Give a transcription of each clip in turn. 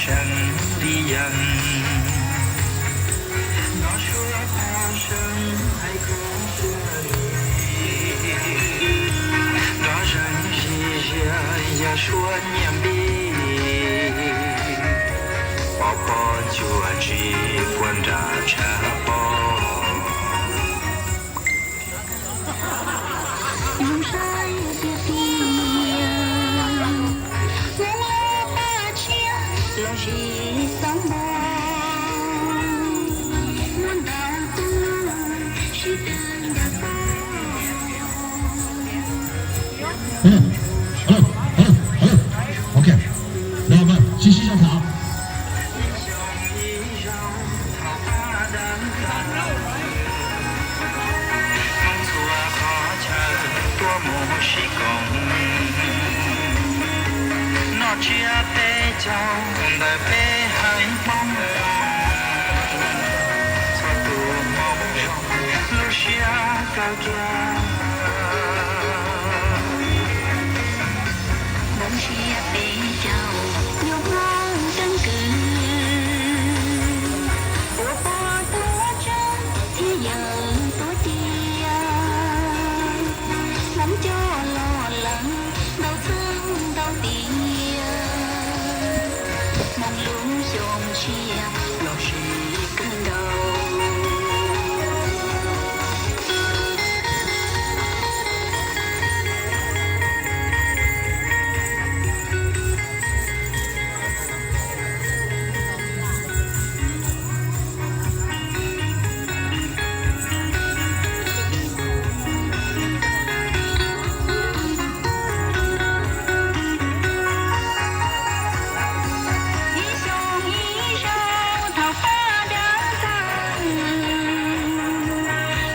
Yeej li yeej, nov suab pab seeb hais koj tuaj li. Nov zeeg zij ziag yog suab nyiaj npib, pov pob cuag tsis puag nram tshav pob. Zoo saib tiag tiag, Hmoob lub paj tshiab los zis xoob npog, muaj ntau tug sib tw ncav pab. Hello, hello, hello, hello. Ok, rồi vâng, xin xin chào thả. Hmoob txhua qhov chaw tuaj mus sib koom, noj tsiab peb caug ntawm peb haiv Hmoob. Txhua tus Hmoob zoo lub siab kawg kiag. Hmoob tsiab peb caug yog Hmoob keeb kwm, ua pog tuav tseeb thiab yawm tuav tiag. Hmoob coj los lawm ntau txheej ntau tiam, Hmoob lub xyoo tshiab los zis kawg nkaus. Ib xyoo ib zaug thaum pab dawb tag,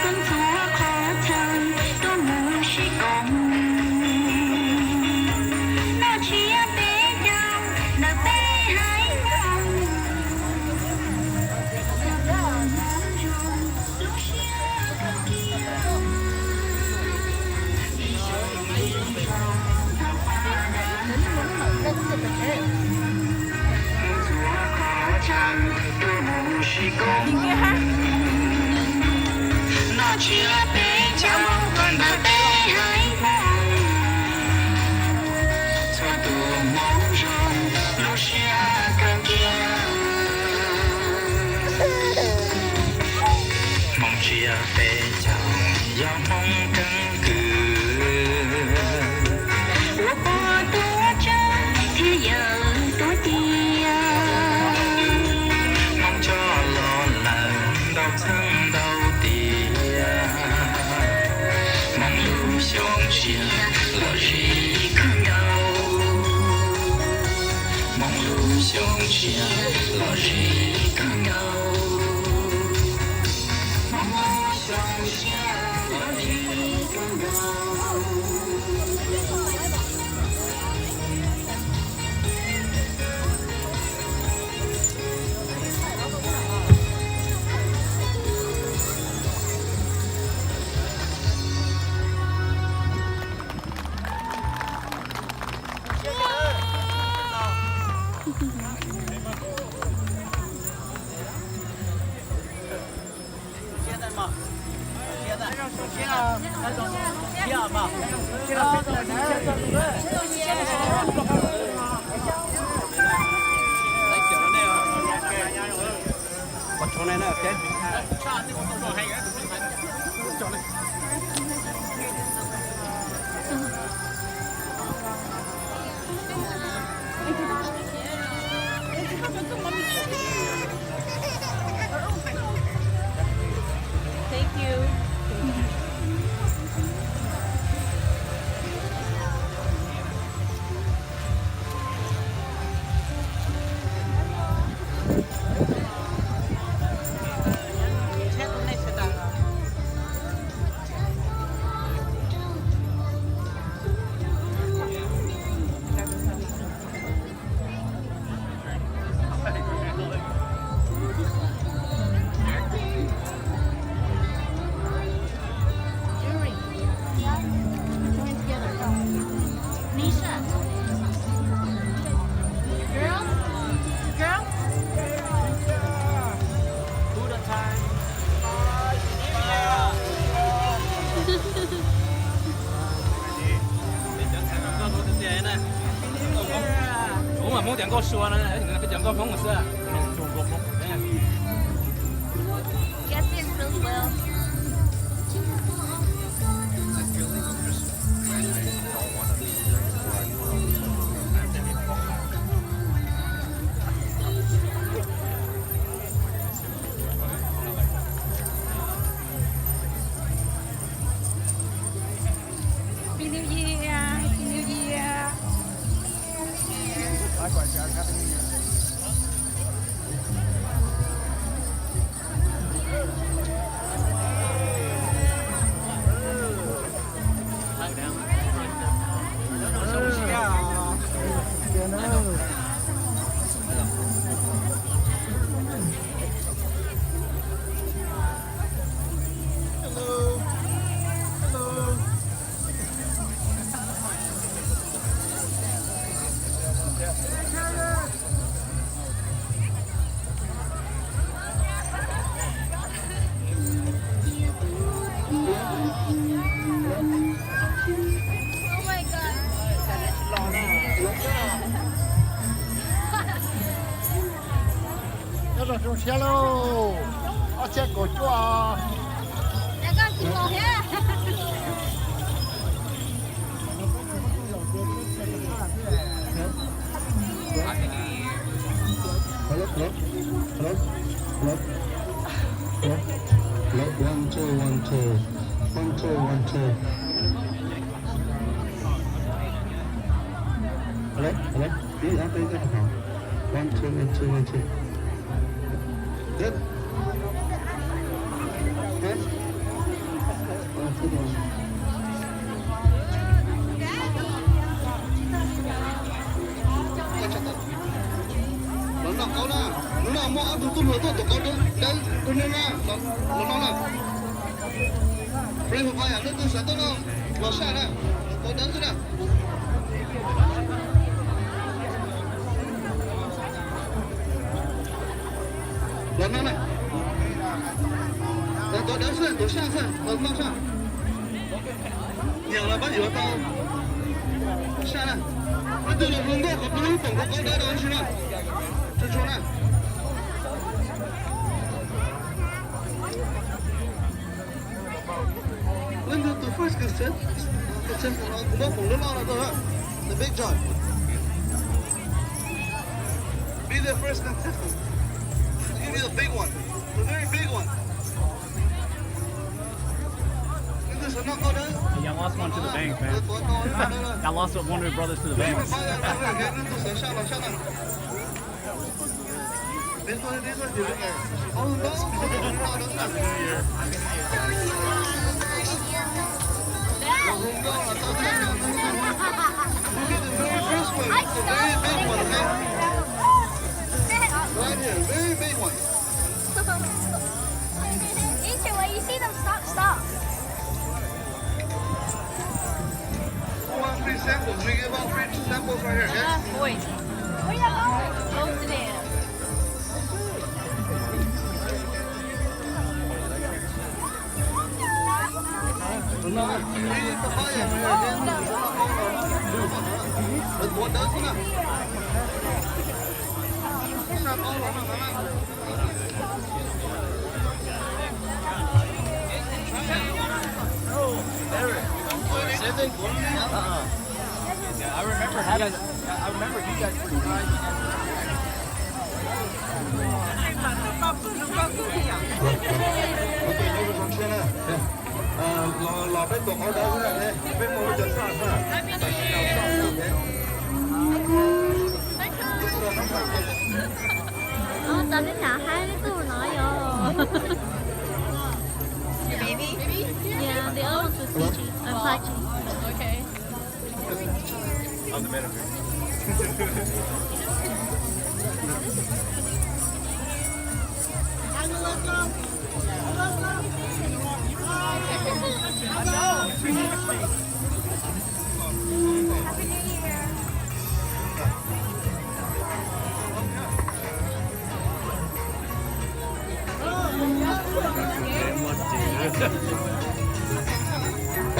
Hmoob txhua qhov chaw tuaj mus sib koom, noj tsiab peb caug ntawm peb haiv Hmoob. Noj tsiab peb caug ntawm peb haiv Hmoob, txhua tus Hmoob zoo lub siab kawg kiag. Hmoob tsiab peb caug yog Hmoob keeb kwm, ua pog tuav tseeb thiab yawm tuav tiag. Hmoob coj los lawm ntau txheej ntau tiam, Hmoob lub xyoo tshiab los zis kawg nkaus. Hmoob lub xyoo tshiab los zis kawg nkaus. Hmoob lub xyoo tshiab los zis kawg nkaus. Thank you. Kuv mas Hmoob cov nkauj sua no, peb cov nkauj Hmoob xwb. Guess it really well. Happy New Year, Happy New Year. Likewise, guys. Happy New Year. Hello. Hello. Nyob zoo siab lauj, ob txhiab kaum cuaj. Hello, hello, hello, hello, hello, one, two, one, two, one, two, one, two. Hello, hello. One, two, one, two, one, two. Good. Good. Los noj qaub na, hnub no muaj ob tug tub hluas tuaj tus qaub dawb, dawb tus neeg na, los noj na. Free fire, leej twg xav tuaj noj los saj na, qaub dawb xwb na. Los noj na. Los qaub dawb xwb, tuav saj xwb, los noj saj. Nyiam los pab yuav tau saj na. Leej twg los hu nkauj qhov peb lub poom qaub dawb rau ib si na. Tsuag tsuag na. Leej twg tus first contestant, contestant no kuv muab poom lub loj no rau na. The big jar. Be the first contestant. Give me the big one. The very big one. Leej twg xav noj qaub dawb. Hey, y'all lost one to the bank, man. Y'all lost one of your brothers to the bank. Leej twg xav saj los saj na. Right here, very big one. Eat your way, you see them stop, stop. Who wants free samples? We give out free samples right here, okay? Uh, boy. Where y'all going? Go to there. I remember having, I remember you guys pretty high. Los, los peb tua qaub dawb xwb, peb muaj lub cov saj xwb. Tab sis nws haib tug no yog. Baby? Yeah, the other one's with Fiji. Uh, Fiji. Okay. I'm the manager.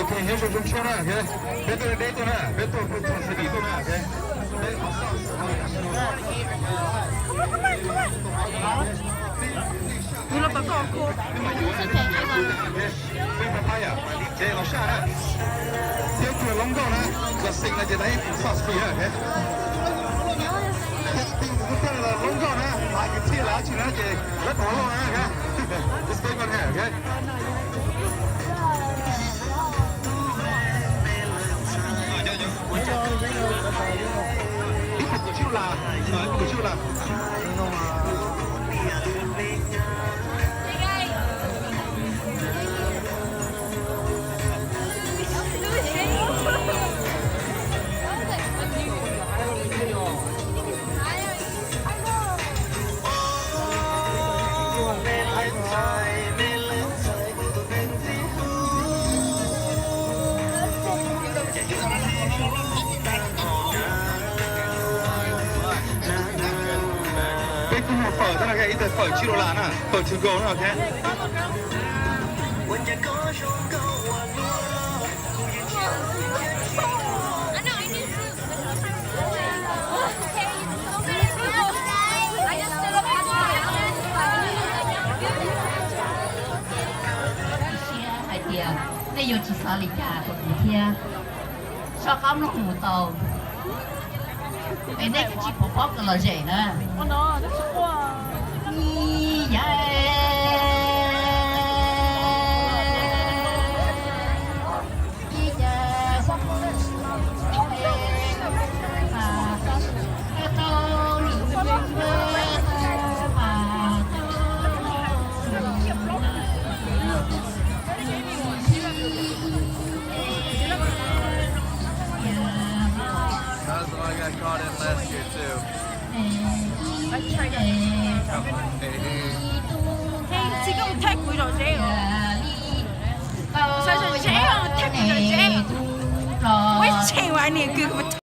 Ok, nyob zoo tshiab na, ok. Peb tuaj deb tuaj na, peb tuaj peb tuaj xws li tuaj na, ok. Peb qhov soj. Tus los tom koj ku. Peb mas yuav, peb mas pab yom, ces los saj na. Thiab tuaj loob nkauj na, los xeem no ces tau ib qhov soj xws li na, ok. Thiab tus tuaj los loob nkauj na, mas yus thiaj los dab tsi na ces lawv pom loj na, ok. Respect koj na, ok. Ib puas kaum tsib lus las, ib puas kaum tsib lus las. Peb kuj muaj fawm thiab no, ib tug fawm tsib lus las na, fawm to go na, ok. Hais tias nej yuav tsis xav li cas rau kuv thiab, sob qab mloog mus tau, es nej kuj tsis pom pob kws lom zem na. Ib yam, ib yam, That's the one I got caught in last year too. Hey, tsis koj mus thaij kuv zom zeb os. Xav zom zeb os, thaij kuv zom zeb. Ua tseem ua niam kws kuv